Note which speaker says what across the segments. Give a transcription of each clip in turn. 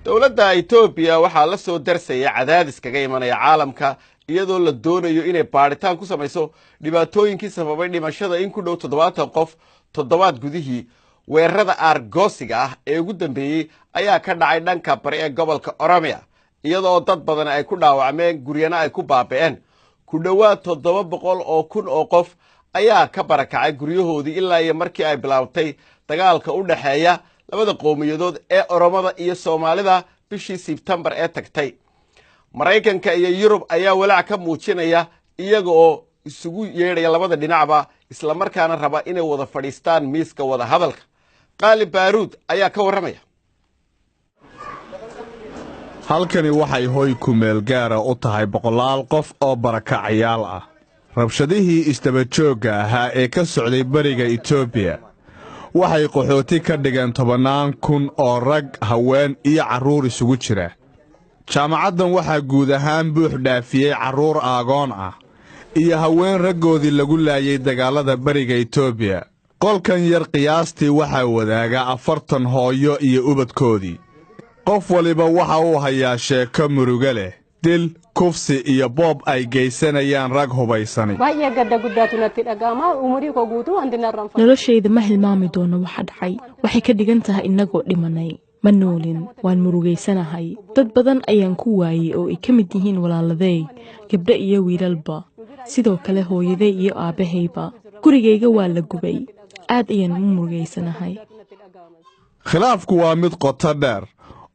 Speaker 1: Dowladda Etoobiya waxaa la soo darsaya cadaadis kaga imanaya caalamka, iyadoo la doonayo inay baadhitaan ku samayso dhibaatooyinkii sababay dhimashada in ku dhow 70 qof toddobaad gudihii. Weerarada aargoosiga ah ee ugu dambeeyey ayaa ka dhacay dhanka bari ee gobolka Oromia, iyadoo dad badan ay ku dhaawacmeen, guryana ay ku baaba'een. Ku dhowaad 700,000 oo qof ayaa ka barakacay guryahoodii ilaa iyo markii ay bilaabtay dagaalka u dhexeeya labada qowmiyadood ee Oromada iyo Soomaalida bishii Sebtembar ee tagtay. Maraykanka iyo Yurub ayaa walaac ka muujinaya, iyaga oo isugu yeedhaya labada dhinacba, islamarkaana raba inay wada fadhiistaan miiska wada hadalka. Qaali Baaruud ayaa ka warramaya.
Speaker 2: Halkani waxay hoy ku-meel gaara u tahay boqolaal qof oo barakacayaal ah. Rabshadihii isdabajoogga ahaa ee ka socday bariga Etoobiya waxay qaxooti ka dhigeen tobannaan kun oo rag, haween iyo carruur isugu jira. Jaamacaddan waxaa guud ahaan buux dhaafiyey carruur aagoon ah iyo haween raggoodii lagu laayay dagaallada bariga Etoobiya. Qolkan yar qiyaastii waxaa wadaaga 40 hooyo iyo ubadkoodii. Qof waliba waxa uu hayaa sheeko murugo leh, dil, kufsi iyo boob ay geysanayaan rag hubaysani.
Speaker 3: Noloshayda ma hilmaami doono waxa dhacay. Waxay ka dhigan tahay innagoo dhimanay, ma noolin. Waan murugaysanahay. Dad badan ayaan ku waayey oo ay ka mid yihiin walaaladay, gabdho iyo wiilalba, sidoo kale hooyaday iyo aabbahayba. Gurigayga waa la gubay. Aad ayaan u murugaysanahay.
Speaker 2: Khilaafku waa mid qoto dheer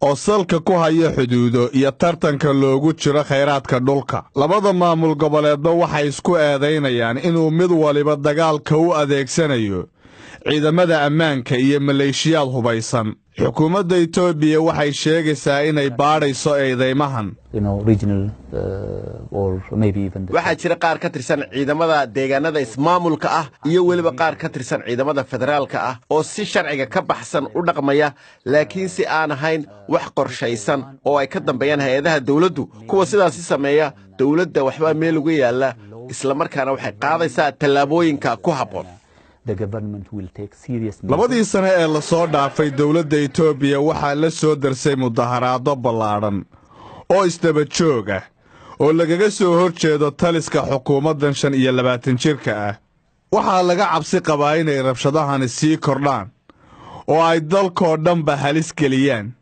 Speaker 2: oo salka ku haya xuduudo iyo tartanka loogu jiro khayraadka dhulka. Labada maamul goboleedba waxay isku eedaynayaan inuu mid waliba dagaalka u adeegsanayo ciidamada ammaanka iyo maleeshiyaad hubaysan. Xukuumadda Etoobiya waxay sheegaysaa inay baadhayso eedaymahan.
Speaker 1: Waxaa jira qaar ka tirsan ciidamada deegaanada ismaamulka ah iyo weliba qaar ka tirsan ciidamada federaalka ah oo si sharciga ka baxsan u dhaqmaya, laakiin si aan ahayn wax qorshaysan oo ay ka dambeeyaan hay-adaha dowladdu. Kuwa sidaasi sameeya, dowladda waxbaa meel uga yaalla, islamarkaana waxay qaadaysaa tallaabooyinka ku habboon.
Speaker 2: 2dii sane ee la soo dhaafay, dowladda Etoobiya waxaa la soo darsay mudaharaado ballaadhan oo isdaba joog ah oo lagaga soo hor jeedo taliska xukuumaddan 25 jirka ah. Waxaa laga cabsi qabaa inay rabshadahani sii kordhaan oo ay dalkoo dhanba halis geliyaan.